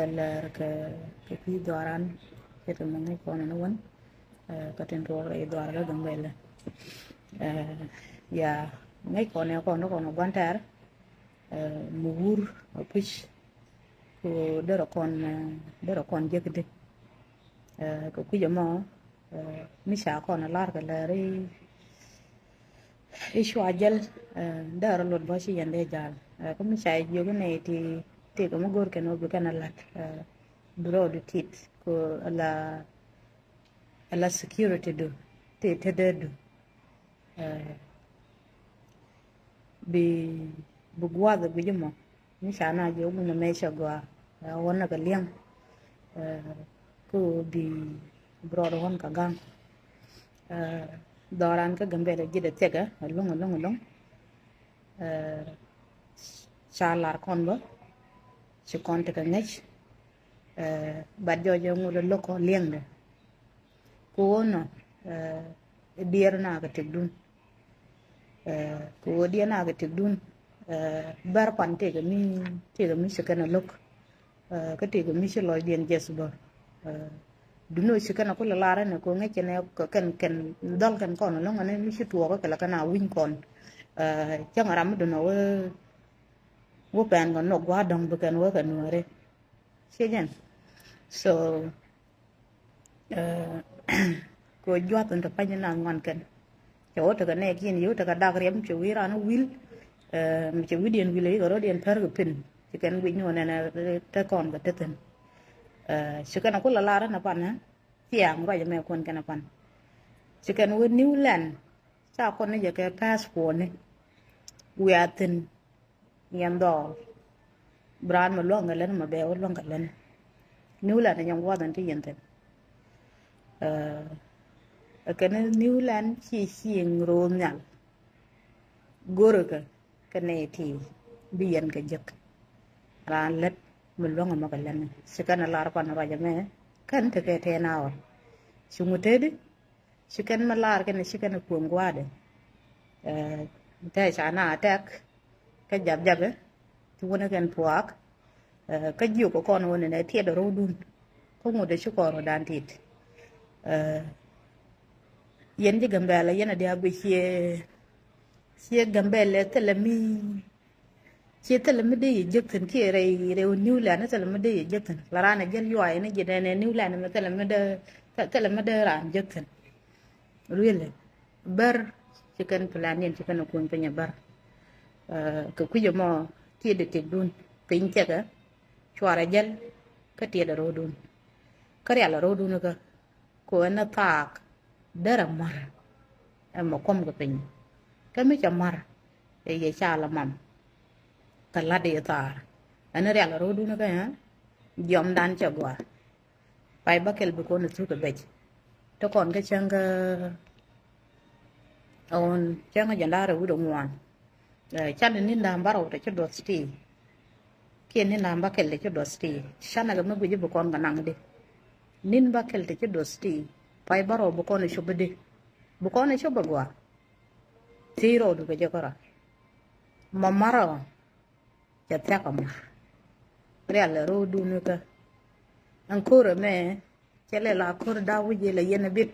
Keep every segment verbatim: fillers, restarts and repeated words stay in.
Lɛr kɛ, kɛ kui̱ dhɔaran ce̱tkɛ mi ŋäc kɔn ni wän, eh, kä tin tuɔɔk rɛy dhɔaran kä Gambɛlɛ. Eh, ya, ŋäc kɔn ɛ kɔn, kɔn ɛ gua̱n tɛɛr, eh, mi wur ɛ puc. Ku derɛ kɔn, eh, derɛ kɔn jek di. Eh, kɛ kui̱ ɛmɔ, eh, mi ca kɔn ɛ lar kɛ lɛr i̱, i̱ cua jäl, eh, derɛ lot bä ci yɛn dee jal. Eh, kä mi ca jiök inɛ ti, ti kɛ mi go̱r kɛn wä bi kɛn ɛ lat, eh, bi rɔɔdu tit ku ala, ala security du ti te dee du. Eh, bi, bi gua̱th guic mɔ. Mi ca na jiɛ wun mɛ cɛ gɔaa, eh, wä nɛ kɛ liɛŋ, eh, kä bi brɔɔd wän kɛ gaŋ. Eh, dhɔran kä Gambɛlɛ ji̱ dɛ thiɛkɛ, eh, ɛlɔ̱ŋ, ɛlɔ̱ŋ, ɛlɔ̱ŋ. Eh, ca lar kɔn bä, ci kɔn tekɛ ŋäc, eh, bat jɔc ɛ ŋot ɛ lo̱k kɔn liɛŋdɛ. Ku wä nɔ, eh, diɛɛr na kɛ tëkdun. Eh, ku wä diɛɛr na kɛ tëkdun, eh, bär pan tëkɛ mi, tëkɛ mi ci kɛn ɛ lo̱k. Eh, kä tëkɛ mi ci lɔcdiɛn jiɛth bä. Eh, duno ci kɛn ɛ kulɛ lar ɛn ɛ ku ŋäc kɛn ɛ kɛn, kɛn dhɔl kɛn kɔn ɛlɔ̱ŋ ɛn ɛ mi ci tuɔɔk kɛ lɛ kɛn a wi̱ny kɔn. Eh, cäŋ ram mi dun ɛ wä, wä pɛn kɛ nok gua̱a̱r dɔ̱ŋ bi kɛn wä kɛ nuääri. Ci jɛn. So, eh, kɛ juath in te pa̱ny in a ŋuan kɛn. Cɛ wä tekɛ nɛɛk in yio̱w tekɛ dak riɛm cɛ wi̱i̱ ran wil. Eh, mi cɛ wi̱diɛn wil yikɛ rɔ̱diɛn pär kɛ pin. Ci kɛn wi̱c ni wä nɛnɛ te kɔn kɛ te thi̱n. Eh, ci kɛn a kulɛ lar in a pan, eh, thiaŋ ruac ɛmɛ kuɔn kɛn a pan. Ci kɛn wä New Land. Ca kɔn ni jɛ kɛ passport ni. Wiaa thi̱n. Yɛn dhɔɔl. Bi raan mi luäŋ kɛ lɛn, mi bɛ wä luäŋ kɛ lɛn. New Land ni nyɔŋ gua̱th in ti yɛn thi̱n. Eh, ɛ kɛn New Land ci cieŋ ro̱o̱ nhial. Go̱rkɛ kɛ nɛy ti bi yɛn kɛ jek. Raan lät mi luäŋ ɛmɔ kɛ lɛn. Ci kɛn ɛ lar pan ruac ɛmɛ. Kɛn tekɛ ten hour. Ci ŋut teti. Ci kɛn mi lar kɛn ci kɛn kuɔ̱ŋ gua̱a̱dɛ. Eh, tɛ ca na tɛk kä jap japɛ ti wunɛ kɛn puaak. Eh, kä jiök kɛ kɔn wunɛ nɛ tiɛt rɔ̱dun. Kä ŋut dee ci kɔn rɔ̱dan tit. Eh, yɛn ji̱ Gambɛlɛ yɛn a dia̱a̱ bi ciɛ, ciɛ Gambɛlɛ thilɛ mi Ci thilɛ mi dee yɛ jek thi̱n kiɛ rɛy, rɛy New Land thilɛ mi dee yɛ jek thi̱n. La raan ɛ jäl yuay ni ji̱ nɛnɛ New Land mi thilɛ mi dee, thilɛ mi dee raan jek thi̱n. Really. Bär ci kɛn plan in ci kɛn kuny piny ɛ bär. Eh, kɛ kui̱c ɛmɔ kiɛ dee tëkdun piny thiɛkɛ cuarɛ jäl kä tiɛt ɛ ro̱dun. Kä rial ɛ ro̱dun kä Ku ɛn ɛ thaak derɛ ma̱r ɛmɛ kuɔ̱m kɛ piny. Kä mi cɛ ma̱r ɛ yɛ ca la mam kɛ la̱t i̱ thaar. Ɛn rial rɔ̱dun kä ɛ jiɔmdan cɛ gɔaa. Pay bäkɛl bi kɔn ɛ thuk ɛ bec. Te kɔn kä cäŋ kä ɛwun cäŋ kä jɛn da̱rɛ wi̱cdɛ ŋuan. Eh, canɛ ni̱n da̱ŋ bärɔw te ci duɔth ti. Kiɛ ni̱n da̱ŋ bäkɛl te ci duɔth ti. Canɛ kɛ mi guic bi kɔn kɛ naŋ di. Ni̱n bäkɛl te ci duɔth ti. Pay bärɔw bi kɔn ɛ cop di. Bi kɔn ɛ cop ɛ gɔaa. Thiec rɔɔdu kɛ jɛ kärɔa. Mɔ märɔ. Cɛ thia̱k ɛ mär. Rial ɛ rɔɔdun kä. Ɛn ko̱r ɛmɛ. Cɛ lɛ la ko̱r da̱a̱ wi̱c ilɛ yɛn a bit.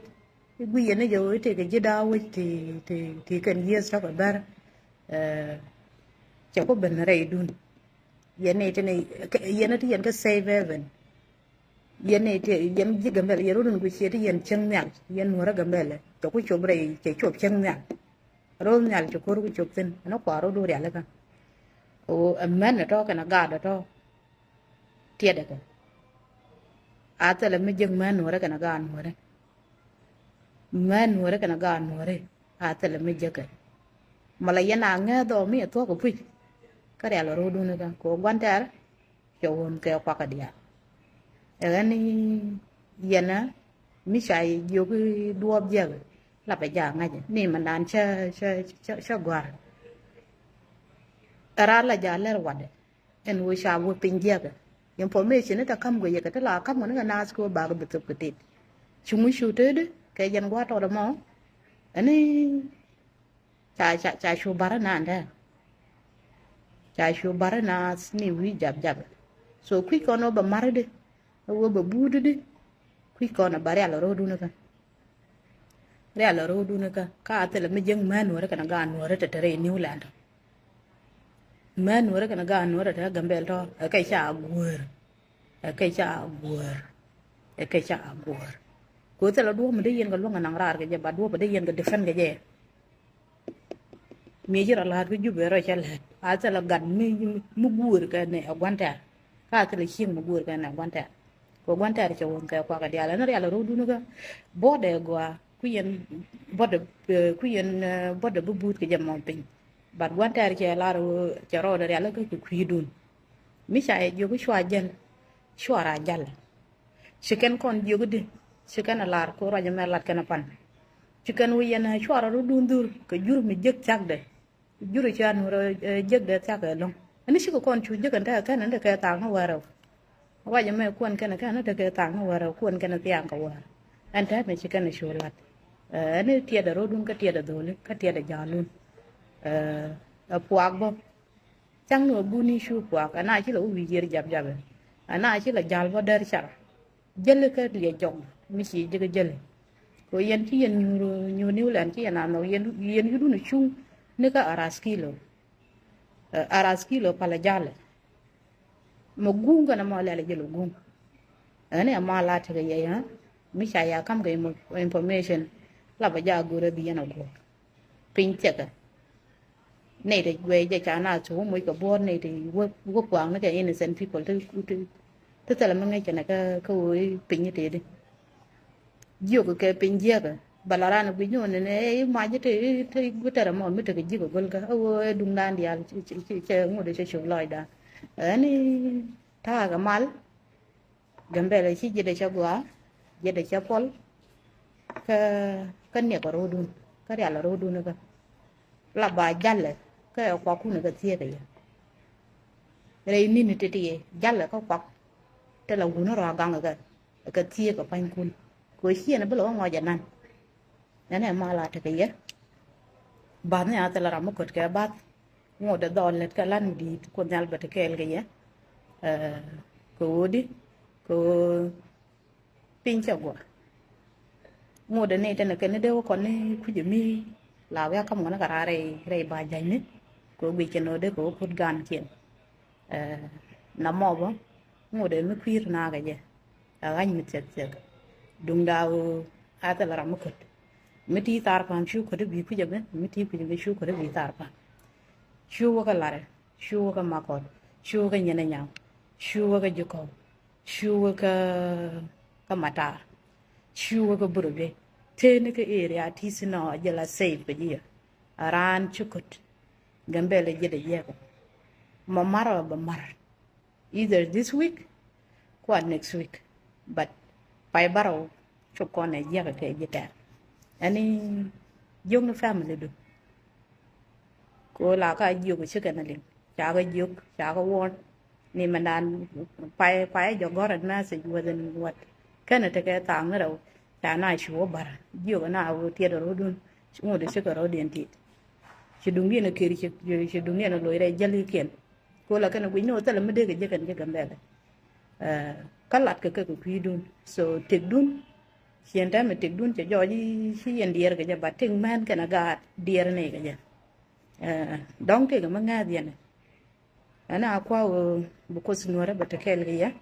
I̱ gui̱c yɛn i̱ jɛ ɣöö i̱ tëëkɛ ji̱ da̱a̱ wi̱c ti, ti, ti kɛn yiëëth cɔk ɛ bär. Eh, cɛ ku ben rɛydun. Yɛn i̱ ti ni, yɛn i̱ ti yɛn kä safe haven. Yɛn i̱ ti yɛn ji̱ Gambɛlɛ, yɛn rɔ̱dun guic ciɛ ti yɛn cieŋ nhial, yɛn nuɔ̱rä Gambɛlɛ. Cɛ ku cop rɛy, cɛ cop cieŋ nhial. Ro̱o̱ nhial ci ko̱r ku cop thi̱n, ɛn kua̱r ro̱du rialikä. Ɣöö ɛ män ɛ tɔ̱ kɛnɛ gaat ɛ tɔ̱. Tiɛtdɛ kɛ. A thilɛ mi jek män nuɔ̱ɔ̱rɛ kɛnɛ gaat nuɔ̱ɔ̱rɛ. Män nuɔ̱ɔ̱rɛ kɛnɛ gaat nuɔ̱ɔ̱rɛ. A thilɛ mi jek kɛ. Mɔ la yɛn a ŋääth ɔ mi ɛ thuɔ̱k ɛ puc. Kä rial ɛ ro̱dun kä kɛ ɣöö gua̱n tɛɛr. Cɛ wun kɛ kuakä diaal. Ɛ ɣän i̱ yɛn ɛ mi ca jiök i̱ duɔɔp jiäk lapɛ jaak ŋa̱cä ni mɛndan cä, cä, cä, cä gɔ̱a̱r. Ɛ raar la jaak lɛr watdɛ ɛn ɣöö ca wä piny jiäkä. Information ni te ka̱m guic yɛ kɛ ti la ka̱m kɛ ni kɛ naath kɛ ɣöö bakɛ bi thöp kɛ tet. Cuŋ i̱ cu tëëdi kɛ jɛn gua̱a̱r tɔɔt ɛmɔ. Ɛn i̱ Ca, ca, ca cu bär inan dɛ. Ca cu bär inan ni wi̱i̱ jap jap. So kui̱c kɔn ɣöö bɛ ma̱r i̱di, ɣöö bɛ buut i̱di, kui̱c kɔn ɛ ba rial ɛ ro̱o̱dun ikä. Rial ɛ ro̱o̱dun ikä, ka a thilɛ mi jiäk män nuɔ̱ɔ̱ri kɛnɛ gaat nuɔ̱ɔ̱ri te te rɛy New Land. Män nuɔ̱ɔ̱ri kɛnɛ gaat nuɔ̱ɔ̱ri te Gambɛl tɔ̱, ɛ kɛ ca guäär. Ɛ kɛ ca guäär. Ɛ kɛ ca guäär. Kɛ ɣöö thilɛ duɔ̱ɔ̱p mi dee yɛn kɛ luäŋ ɛ naŋ raar kɛ jɛ, ba duɔ̱ɔ̱p dee yɛn kɛ defend kɛ jɛ. Mi ci rɔ la̱a̱t kä Jubɛ rɔ cɛ lät. A thilɛ gat mi, mi, mi guur kɛ nɛ ɛ gua̱n tɛ̈r. Ka a thilɛ cieŋ mi guur kɛ nɛ ɛ gua̱n tɛ̈r. Kɛ gua̱n tɛ̈r cɛ wun kɛ kuak kɛ diaal ɛn rial ɛ ro̱o̱dun kä. Buɔ̱dɛ gɔaa ku yɛn buɔ̱dɛ, eh, ku yɛn, eh, buɔ̱dɛ bi buut kɛ jɛ mɔ piny. But gua̱n tɛ̈r cɛ lar ɣöö cɛ rɔɔdɛ rial kä kɛ kui̱dun. Mi ca yɛ jiök cua jäl, cua ra jäl. Ci kɛn kɔn jiök di, ci kɛn a lar ku ruac ɛmɛ lat kɛn a pan. Ci kɛn wä yɛn, eh, cua rɔ rɔ dun dhur kɛ jur mi jiäk thiakdɛ. Jur ci an rɔ, eh, jiäkdɛ thiak ɛlɔ̱ŋ. Ɛn cikɛ kɔn cu jiäk ɛn tekɛ kɛn ɛn tekɛ thaak ni wärɛw. Ruac ɛmɛ kuɔn kɛn kɛn ɛn tekɛ thaak ni wärɛw, kuɔn kɛn thiaŋ kɛ wäär. Ɛn tɛmɛ ci kɛn cu lat. Eh, ɛn tiɛt ɛ ro̱dun kä tiɛt ɛ dho̱li kä tiɛt ɛ ja̱a̱lun. Eh, ɛ puak bä. Cäŋ ni wä buni cu puak, ɛn a ci lɛ wä wi̱i̱ yiër jap japɛ. Ɛn a ci lɛ ja̱l bä däär car. Jäli kä liɛ jɔk mi ci ji̱ kä jäli. Kɛ yɛn ci yɛn nyuur, nyuur New Land ci yɛn a nhɔk yɛn, yɛn yudun cuŋ ni kä aras kilo. Eh, aras kilo palɛ jalɛ. Mɛ guŋ kɛnɛ mɔ lɛl jɛ lɛ guŋ. Ɛn ɛ ma la tekɛ yɛ, ha? Mi ca ya kam kɛ imo-, information la bɛ ja go̱rɛ bi yɛn a go̱r. Piny thiɛkɛ. Nɛy te guɛy jɛ ca na thok wä moc kɛ buɔ̱ɔ̱r nɛy te wä, wä kuaŋ ni kɛ innocent people ti, ti, ti thilɛ mi ŋäc kɛnɛ kä, kä ɣöö i̱ piny i̱ tëëdi. Jiök kɛ piny jiäkä bɛ la raan ɛ guic ni ɣöö nɛnɛ i̱ mac i̱ te, i̱ te gui̱ tɛrɛ mɔ mi tekɛ ji̱ kɛ go̱l kä ɛ ɣöö ɛ duŋdan diaal cɛ, cɛ, cɛ, cɛ ŋot ɛ cɛ cop lɔcdan. Ɛn i̱ ta̱a̱ kɛ mal. Gambɛlɛ ci ji̱dɛ cɛ gɔaa, ji̱dɛ cɛ puɔl, kä, kä niɛk ɛ ro̱o̱dun, kä rial ɛ ro̱o̱dun kä. La ba jalɛ, kä ɛ kuakun kä thieekä yɛ. Rɛy ni̱n ti̱ti̱ yɛ, jalɛ kä kuak, te la wun rɔ a gaŋ kä, kä thieekä pa̱nykun. Kɛ ɣöö ciɛn bi lɛ wä ŋɔc ɛ nan. Ɛn ɛ mal a tekɛ yɛ. Bath ni a thilɛ ram mi kɔt kɛ bath. Ŋot ɛ dhɔl lät kɛ lan di̱i̱t Kuoth Nhial bɛ te kɛɛl kɛ yɛ. Eh, kɛ ɣöö di, kɛ ɣöö piny cɛ guɔ. Ŋot ɛ ni tɛnɛ kɛn ni dee wä kɔn ni kucä mi la wiak kam ŋuɔ̱n kɛ raar rɛy, rɛy ba ja̱cni. Kɛ ɣöö guic kɛn ɣöö dee kɛ wä put gaankiɛn. Eh, na mɔ bä ŋot ɛ mi kui̱r na kɛ jɛ. A ɣa̱c mi thiɛk thiɛk. Duŋda ɣöö a thilɛ ram mi kɔt. Mi ti thar pa̱a̱m cu kɔt i̱ bi kui̱c ɛmɛ, mi ti kui̱c ɛmɛ cu kɔt i̱ bi thar pa̱a̱m. Cu wä kä Larɛ, cu wä kä Makɔt, cu wä kä Nyɛn Anyaŋ, cu wä kä Jikɔw, cu wä kä, kä Matar, cu wä kä Burubɛ. Tëë ni kä area ti si nɔ a jɛ la safe kɛ ji̱ yɛ. A raan ci kɔt. Gambɛlɛ jiɛt a jiɛkɛ. Ma mar a bɛ mar. Either this week kua next week, but pay barɔw cop kɔn ɛ jiäk kɛ ji̱ tɛr. Ɛn i̱ jiök ni family du. Ko la ka jiök ci kɛn a liŋ, ca kɛ jiök, ca kɛ warn. Ni mɛn dan pay, pay jɔ gɔr a message within what, kɛn a tekɛ thaŋ ni rɛw. Ca na cu wä bar jiök na wä tiɛt a ro̱dun. Ŋut ci kɛ ro̱diɛn tiɛt. Ci duŋdiɛn a kër, ci, ci duŋdiɛn a loc rɛy jälikiɛn. Ko la kɛn a guic ni wä thilɛ mi dee kɛ jɛ kɛn jɛ Gambɛlɛ. Eh, kä lat kɛ kɛ kɛ kui̱dun. So tëkdun, ciɛn tɛmɛ tëkdun cɛ jɔɔc i̱ ci yɛn diɛɛr kɛ jɛ, ba tëk mɛn kɛn a gaat diɛɛr ni kɛ jɛ. Eh, dɔ̱ŋ tëk mi ŋääth yɛn. Ɛn a kua ɣöö bi Kuoth Nuɔ̱ɔ̱rä bɛ te kɛɛl kɛ yɛ.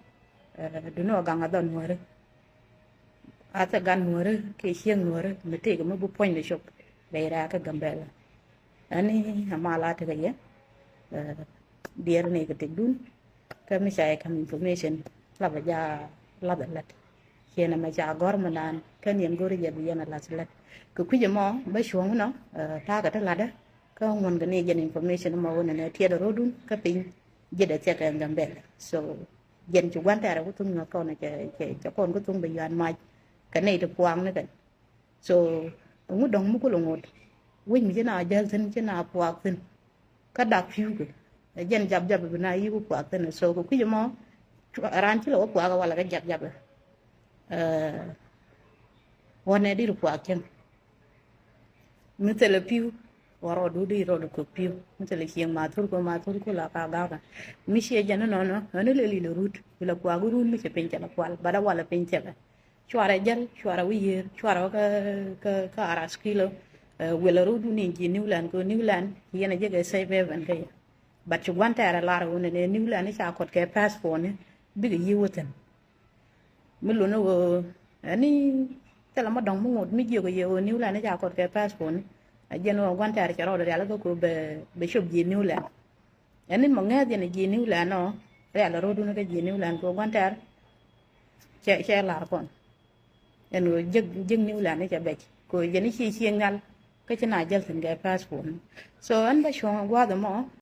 Eh, duni ɔ gaŋ a dhɔn Nuɔ̱ɔ̱rä. A thɛ gan Nuɔ̱ɔ̱rä kiɛ cieŋ Nuɔ̱ɔ̱rä mi tëk mi bi puɔ̱ny ni cop rɛy rɛ̈ɛ̈kä Gambɛlɛ. Ɛn i̱ a mal a tekɛ yɛ. Eh, diɛɛr ni kɛ tëkdun. Kä mi ca yɛ ka̱m information la bɛ ja lath ɛ lät. Ciɛn ɛmɛ ca gɔ̱r mi naan kä niɛn go̱ri jɛ bi yɛn ɛ lath lät. Kɛ kui̱c ɛmɔ bä cuɔ̱ŋ inɔ, eh, ta̱a̱ kɛ ti la̱tdä. Kä ŋuɔ̱n kɛ ni jɛn information ɛmɔ wä nɛnɛ tiɛt ɛ ro̱dun kä piny ji̱dɛ thiɛk kɛ Gambɛlɛ. So jɛn ci gua̱n tɛɛrɛ ku thuŋ nyuɔ̱th kɔn cɛ, cɛ, cɛ kɔn ku thuŋ bɛ yuan mac kɛ nɛy ti puaŋ ni kɛn. So ɛŋu dɔ̱ŋ mi kulɛ ŋot wi̱c mi ci na jäl thi̱n, ci na puak thi̱n. Kä dak pi̱w kɛ ɛ jɛn jap jap bi na yi̱ ku puak thi̱n. So kɛ kui̱c ɛmɔ cu-, raan ci lɛ wä puak ɛ walɛ kɛ jap jap ɛ. Eh, ɣɔn ɛ dit puak cäŋ. Mi thilɛ pi̱w Wa rɔɔdu di rɔɔdu kök piu mi thilɛ cieŋ ma thur kö ma thur kö la ka gak kɛ. Mi ciɛ jɛn inɔnɔ ɛn ilɛ lilɛ rut ilɛ kuak rut mi cɛ piny cɛ lɛ kual bat a walɛ piny cɛ bɛ. Cuarɛ jäl cuarɛ wi̱i̱ yiër cuarɛ wä kä kä kä aras kilo. Wilɛ rut wuni ji̱ New Land kö New Land yɛn a jɛ kɛ safe haven kä yɛ. But ci gua̱n tɛɛrɛ lar wuni ni New Land ni ca kɔt kɛ passport ni bikɛ yi̱ wä thin. Mi luni ɣöö ɛni thilɛ ma dɔ̱ŋ mi ŋot mi jiök yɛ ɣöö New Land ni ca kɔt kɛ passport ni. A jɛn ɣöö gua̱n tɛɛrɛ cɛ rɔɔdɛ rial kä kö bɛ bɛ cop ji̱ New Land. Ɛn in mɔ ŋɛth yɛn ji̱ New Land ɔ rial rot wun kä ji̱ New Land kɛ gua̱n tɛr. Cɛ cɛ lar kɔn ɛn ɣöö jek jek New Land cɛ bɛc kɛ ɣöö jɛn i̱ ci cieŋ nhial. Kä ci na jäl thi̱n kɛ passport ni. So ɛn bä cuɔ̱ŋ gua̱a̱th ɛmɔ